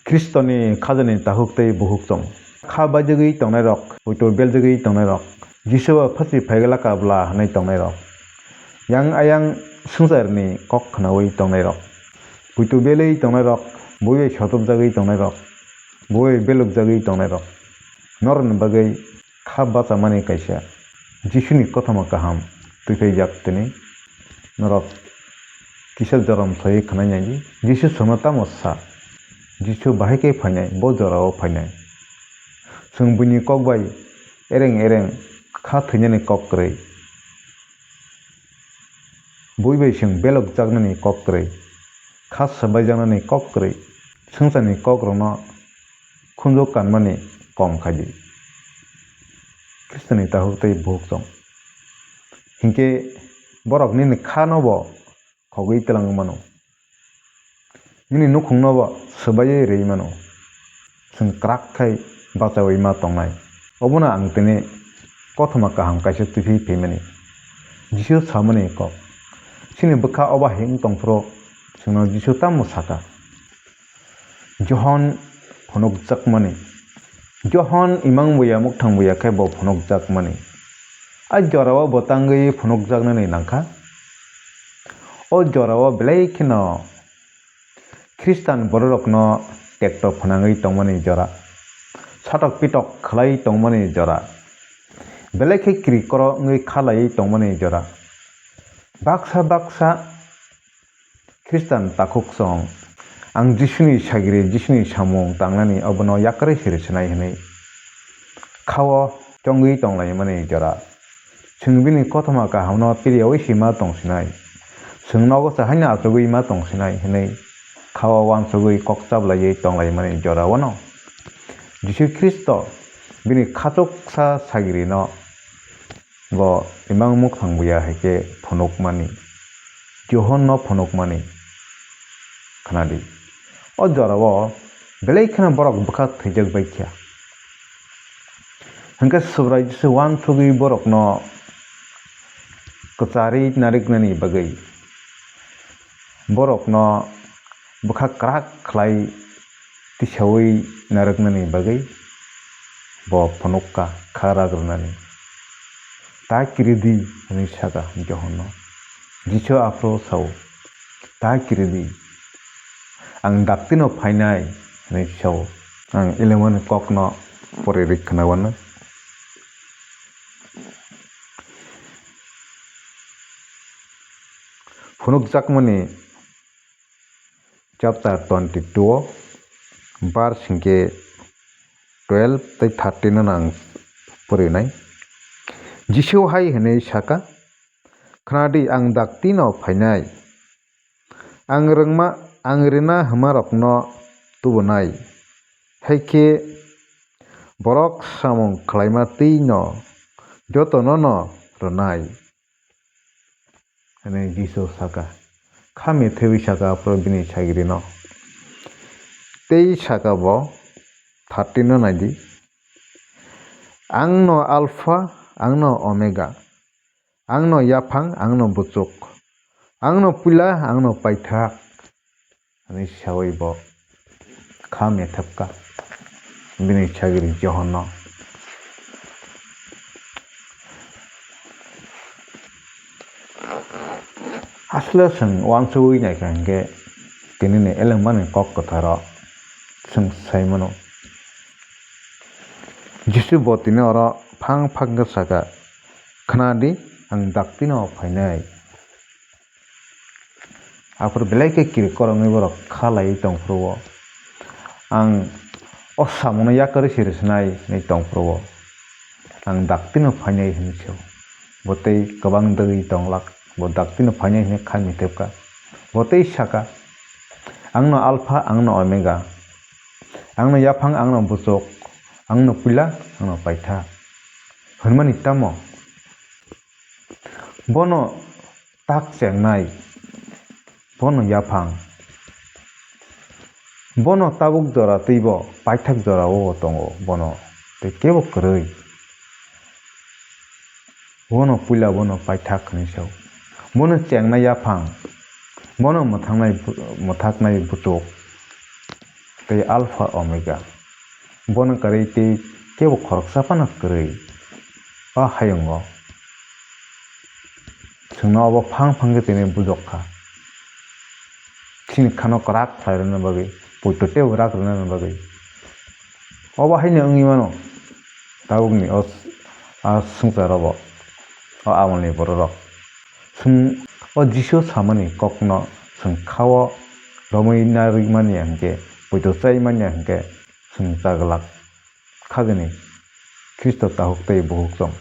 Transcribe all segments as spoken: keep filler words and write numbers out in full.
Khristoni khajani takhuk tei bukhuk chwng. Kha baijagwi tongnairok, poito beljagwi tongnairok, Jisu bai phachi phaiglaka bla hwnwi tongnairok, yang ayang swngcharni kok khnaui tongnairok, poito belwi tongnairok, bui bai sotopjagwi tongnairok, bui bai belokjagwi tongnairok, norokni bagwi kha bachamani kaisa Jisuni kothoma kaham twipaijak tini. Norok kisa jorom soi khwnai nai di, Jisu chwngno tamo sa? Jisu bahai khe phainai, bo jorao phainai. Chwng buini kok bai ereng ereng kha thwinani kok kwrwi. Bui bai chwng belokjaknani kok kwrwi, kha swbaijaknani kok kwrwi, swngcharni kokrokno khunju kanmani kom khai di. Khristoni takhuk tei bukhuk chwng. Hinkhe borok nini khano bo khogwi twlangwi mano. Nini nukhungno bo swbaiwi rwi mano. Chwng kwrak khai bachaui ma tongnai. Obono ang tini kothoma kaham kaisa twiphai phaimani. Jisu samani kok. Chini bwkha obo hai wng tongphuru chwngno Jisu tamo saka? Johon phunukjakmani. Johon imang buya mukthang buya khe bo phunukjakmani. A jorao bo tangwi phunukjaknani nangkha. O jorao belai kheno Khristan bororokno tekto phwnangwi tongmani jora, satok pitok khlai tongmani jora, belai khe kiri koro wngwi kha laiwi tongmani jora. Baksa baksa Khristan takhuk chwng, ang Jisuni sagiri, Jisuni samung tangnani obono yakarwi siri swnai hwnwi khao chongwi tonglaimani jora. Chwng bini kothoma kahamno piriyaui sima tongsinai. Chwng nogo cha haino achugwi ma tongsinai hwnwi khao uansugwi kok chaplaiwi tonglaimani jora wano Jisu Khristo bini khachuksa sagirino bo imang mukthang buya hai khe phunukmani, Johonno phunukmani khna di. O jorao belai kheno borok bwkha thwijak bai kha. Hwnkhe Subrai Jisu uansugwi borokno kwcharwi narwknani bagwi, borokno bwkha kwrak khlai tisaui narwknani bagwi bo phunukha kha ragrwnani. Ta kiri di, hwnwi saka Johonno. Jisu aphuru sao, "Ta kiri di, ang daktino phainai," hwnwi sao. Ang elemani kokno pore ri khna wano. Phunukjakmani chapter twenty-two o, verse hinkhe twelve tei thirteen no ang pori nai. Jisu hai hwnwi saka, "Khna di, ang daktino phainai. Ang rwngma, ang rina hwnmarokno tubunai. Hai khe borok samung khlaima twi'-no jotono'-no rwnai," hwnwi Jisu saka. Kha methebwi saka aphuru bini sagirino. Tei saka bo, thirteen no nai di, "Ang'-no Alpha, ang'-no Omega, ang'-no yaphang, ang'-no buchuk, ang'-no puila, ang'-no paithak," hwnwi saui bo kha methebkha bini sagiri Johonno. Asle chwng uansugwi naikha hinkhe, tinini elemani kok kwtharo chwng sai mano. Jisu bo tini oro phang phang khe saka, "Khna di, ang daktino phainai." Aphuru belai khe kiri koroknwi borok kha laiwi tongphuru-o, "Ang o samungno yakarwi siri swnai," hwnwi tongphuru-o, "Ang daktino phainai," hwnwi sao. Bo tei kwbang dagwi tonglak, bo daktino phainai hwnwi kha mithepkha. Bo tei saka, "Ang'-no Alpha, ang'-no Omega, ang'-no yaphang, ang'-no buchuk, ang'-no puila, ang'-no paitha," hwnmani tamo? Bono tak chengnai, bono yaphang, bono tabuk jora twibo paithak jora-o tongo, bono tei kebo kwrwi. Bono puila bono paithak hwnwi sao. Bono chengnai yaphang, bono mwthangnai bu-, mwthaknai buchuk. tei Alpha Omega. Bono kwrwi tei kebo khoroksa phano kwrwi. O hayungo chwngno obo phang phang khe tini bujok kha. Chini khano kwrak khlai rwna bagwi, poito tei rak rwna bagwi. Obo haino wngwi mano tabukni o, a swngchar rogo, o amolni bororok. Chwng o Jisu samani kokno chwng khao romwi narwk manya hinkhe, poito chai manya hinkhe chwng cha glak. Khajani Khristo tahuk tei buhuk chwng.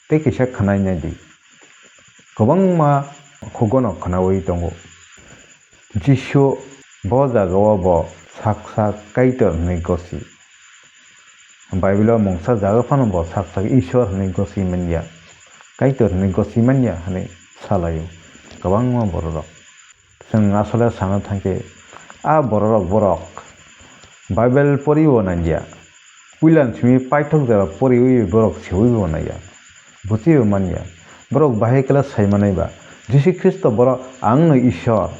Tei kisa khwnai nai di. Kwbangma hugono khwnaui tongo. Jisu bo jagao bo sak sak Kaitor hwnwi gosi. Bible-o mungsa jaga phano bo sak sak Ishwar hwnwi gosi manya, Kaitor hwnwi gosi manya hwnwi salaio kwbangma bororok. Chwng asole sana thangkhe, a bororok borok Bible poribo nangya, puilan simi paithak jora poriwi borok siwibo nangya, buchibo manya. Borok bahai kela sai manai ba, Jisu Khristo borok, "Ang no Ishwar,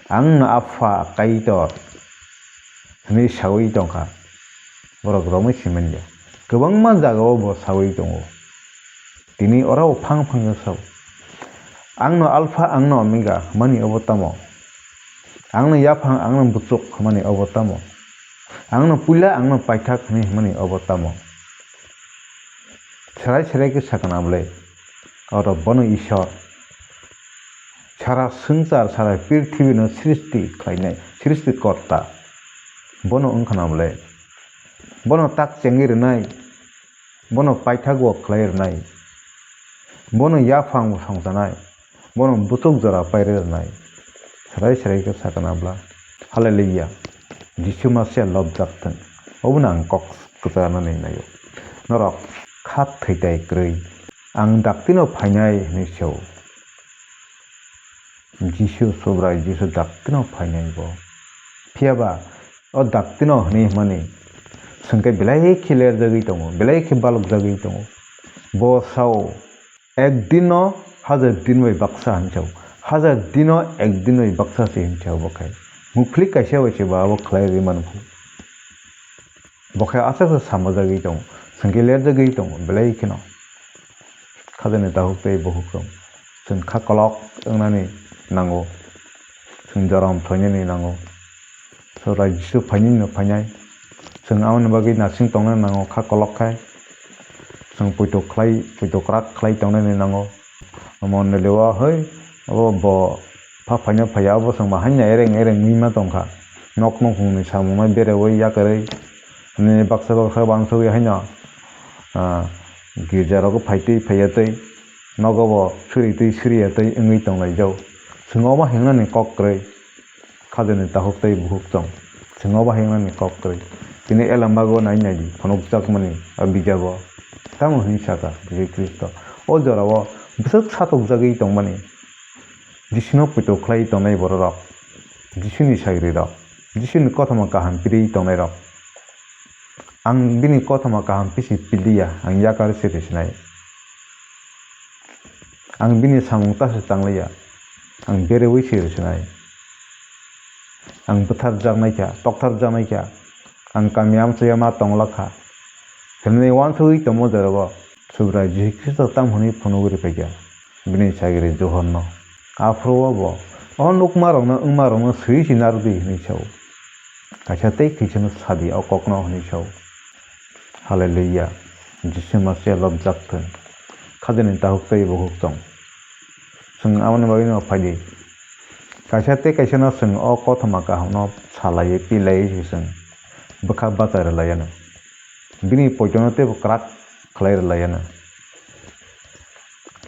ang no Apha Kaitor," hwnwi sawi tongkha. Borok romwi si manya. Kwbangma jagao bo sawi tongo. Tini oro phang phang khe sao. "Ang no Alpha, ang no Omega," hwnmani obo tamo? "Ang no yaphang, ang no buchuk," hwnmani obo tamo? "Ang no puila, ang no paithak," hwnwi hwnmani obo tamo? Serai serai khe sakna bwle, oro bono Ishwar. Sara swngchar, sara prithibi no srishti khlainai, srishti korta. Bono wngkha na bwle? Bono tak chengwi rwnai, bono paithak bo khlai rwnai, bono yaphang bo songchanai, bono buchuk jora pairi rwnai. Serai serai khe sakna bwla. Hallelujah. Jisu Masiya lobjak thung. Obono ang kok kwcharnani naio. Norok kha thwitai kwrwi. Ang daktino phainai hwnwi sao. Jisu Subrai Jisu daktino phainai bo. Phiyaba o daktino hwnwi hwnmani chwngkhe belai khe lerjagwi tongo, belai khe balokjagwi tongo. Bo sao, "Ek dino hajar din bai baksa," hinwi sao. Hajar dino ek din bai baksa se hinwi sao bo khai. Mukhlik kaisa bai se bo abo khlai rwi manphu. Bo khe aswk se samajagwi tongo, chwngkhe lerjagwi tongo belai kheno. Khajani tahuk tei buhuk rok chwng kha kolok wngnani nango, chwng jorom soinani nango. Subrai Jisu phainani no phainai, chwng aboni bagwi nasing tongnani nango kha kolok khai. Chwng poito khlai, poito kwrak khlai tongnani nango. Omo nini o hai, obo bo pha phaina phaiya, obo chwng ma haino ereng ereng wngwi ma tongkha. Nok nukhungni samungno beraiwi yakarwi, nini baksa baksa uansugwi haino, ah, girja rogo phaitwi phaiya tei nogo bo suri twi suriya tei wngwi tonglaijao. Chwng omo hingnani kok kwrwi. Khajani tahuk tei buhuk chwng. Chwng obo hai wngnani kok kwrwi. Tini Elambago nai nai di, phunukjakmani a bijago. Tamo hwnwi sakha Jisu Khristo. O jorao bwswk satokjagwi tongmani. Jisuno poito khlai tongnai bororok. Jisuni sagrirok. Jisuni kothoma kaham piri tongnairok. Ang bini kothoma kaham pisi piliya, ang yakar se risinai. Ang bini samung ta se tangliya, ang bereui se risinai. Ang bwtharjaknai kha, toktharjaknai kha, ang kami amchoya ma tongla kha. Hwnwi uansugwi tongmo jorabo Subrai Jisu Khristo tam hwnwi phunugwi rwphaikha bini sagiri Johonno. Aphuru o bo, "O nukmarokno wngmarokno swi si narwdi," hwnwi sao. Kaisa tei khisano sadi o kokno hwnwi sao. Hallelujah. Jisu Masiya lobjak thung. Khajani tahuk tei buhuk chwng. Chwng aboni bagwino phaidi. Kaisa tei kaisano chwng o kothoma kahamno salaiwi pilaiwi se chwng bwkha bacha rwlaiano. Bini poitono teibo kwrak khlai rwlaiano.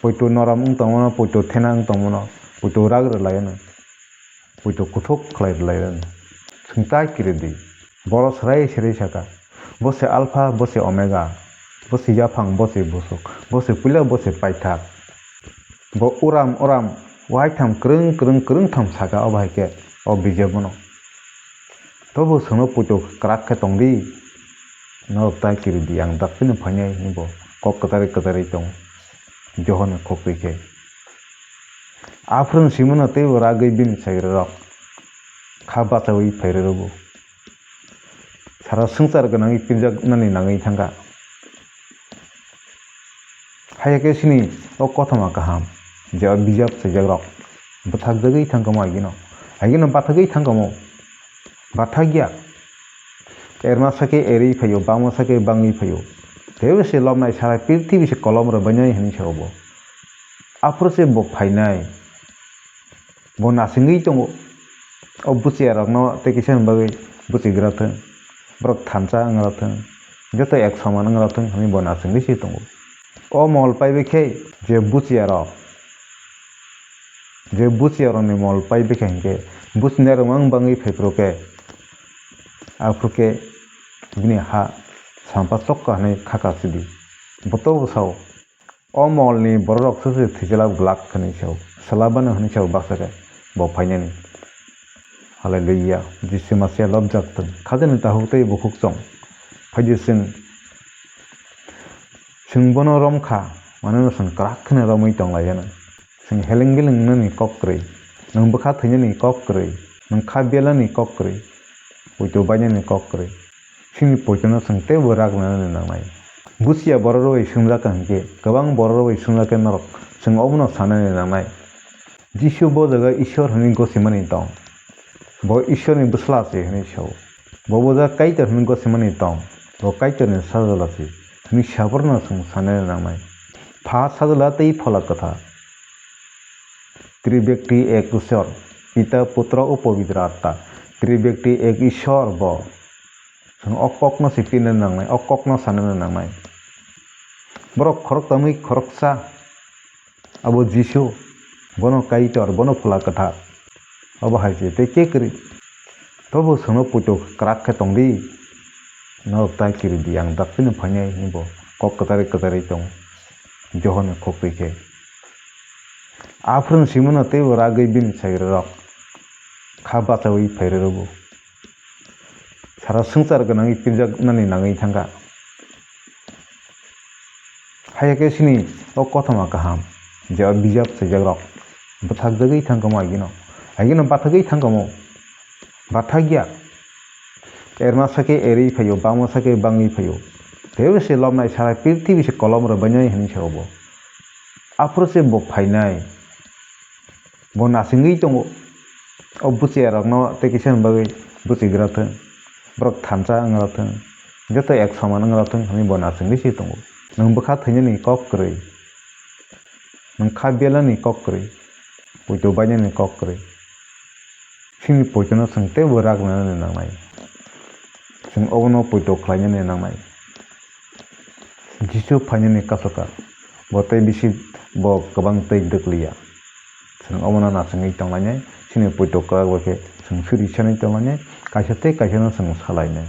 Poito norom wng tongmano, poito thena wng tongmano, poito rak rwlaiano. Poito kuthuk khlai rwlaiano. Chwng ta kiridi. Boro swrai swrai saka. Bo se Alpha, bo se Omega. Bo se yaphang, bo se busuk. Bo se puila, bo se paithak. Bo uram uram waitham kwrwng kwrwng kwrwngtham saka o bahai khe o bijap bono. Tobo chwngno poito kwrak khe tongdi. Norok ta kiridi, ang daktino phainai hwnwi bo kok kwcharwi kwcharwi tongo. Johonni khopri khe. Aphuru simano teibo ragwi bini sagrirok kha bachaui phairwrwgo. Sara swngchar gwnangwi pirjaknani nangwi thangkha. Haiya khe chini o kothoma kaham, je o bijap swijak rok bwthakjagwi thangkha mo agino, agino bathagwi thangkha mo, bathakya. Erma sakhe erwi phaio, bangma sakhe bangwi phaio. Teibo se lobnai sara prithibi se kolom rwbainai hinwi sa obo. Aphuru se bo phainai. Bo nasingwi tongo. O buchiya rokno tei kisa ni bagwi buchigra thung. Borok thansa wng rok thung. Joto ek soman wng rok thung hinwi bo nasingwi se tongo. O mol paibai khe je buchiya rok, je buchiya rokni mol paibai khe hinkhe buchinai rok mang bangwi phai phuru khe, aphuru khe bini ha sampa chokka hinwi khaka sidi. Bo to bwsao. O molni bororok se se thwijlak glak hwnwi sao, swlabano hwnwi sao baksa khe bo phainani. Hallelujah, Jisu Masiya lobjak thung, khajani takhuk tei bukhuk chong. Phaidi chwng, chwng bono rom kha, manono chwng kwrak kheno romwi tong lai anw. Chwng heleng beleng wngnani kok kwrwi, nwng bwkha thwinani kok kwrwi, nwng kha belani kok kwrwi, poito bainani kok kwrwi. Chini poitono chwng teibo rak nanani nangnai. Buchiya borok rwui swngjak hinkhe kwbang borok rwui swngjak khe norok chwng obono sanani nangnai. Jisu bo jaga Ishwar hwnwi gosimani tong. Bo Ishwarni bwsla se hwnwi sao. Bo bo jaga Kaitor hwnwi gosimani tong. Bo Kaitorni sajla se hwnwi saborno chwng sanani nangnai. Pha sajla tei phola kwthar. Tribekti ek Ishwar, Pita, Putra o Pabitra Atma. Tribekti ek Ishwar bo. Chwng o kokno se pirna nangnai, o kokno sanana nangnai. Borok khorok tamwi khoroksa, abo Jisu, bono Kaitor, bono Phola Kwthar. Obo hai se tei khe kwrwi. Tobo chwngno poito kwrak khe tongdi. Norok ta kiridi, ang daktino phainai hinwi bo kok kwtharwi kwtharwi tongo. Johonni khopui khe. Aphuru simano teibo ragwi bini chaibrarok kha bachaui phairwrwgo. Sara swngchar gwnangwi pirjaknani nangwi thangkha. Haiya khe chini o kothoma kaham, je o bijap swijakrok bwthakjagwi thangkha mo agino, agino bathagwi thangkha mo, bathakya. Erma sakhe erwi phaio, bangma sakhe bangwi phaio. Teibo se lobnai sara prithibi se kolom rwbainai hinwi sa obo. Aphuru se bo phainai. Bo nasingwi tongo. O buchiya rokno tei kisa ni bagwi buchigra thung. Borok thansa wng rok thung. Joto ek soman wng rok thung hinwi bo nasingwi se tongo. Nwng bwkha thwinani kok kwrwi. Nwng kha belani kok kwrwi. Poito bainani kok kwrwi. Chini poitono chwng teibo rak nanani nangnai. Chwng obono poito khlainani nangnai. Jisu phainani kasoka, bo tei bisi bo kwbang tei dwkliya. Chwng omono nasingwi tonglainai, chini poito kwrak bai khe chwng suri sanwi tonglainai, kaisa tei kaisano chwng salainai.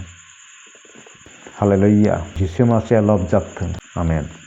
Hallelujah, Jisu Masiya lobjak thung. Amen.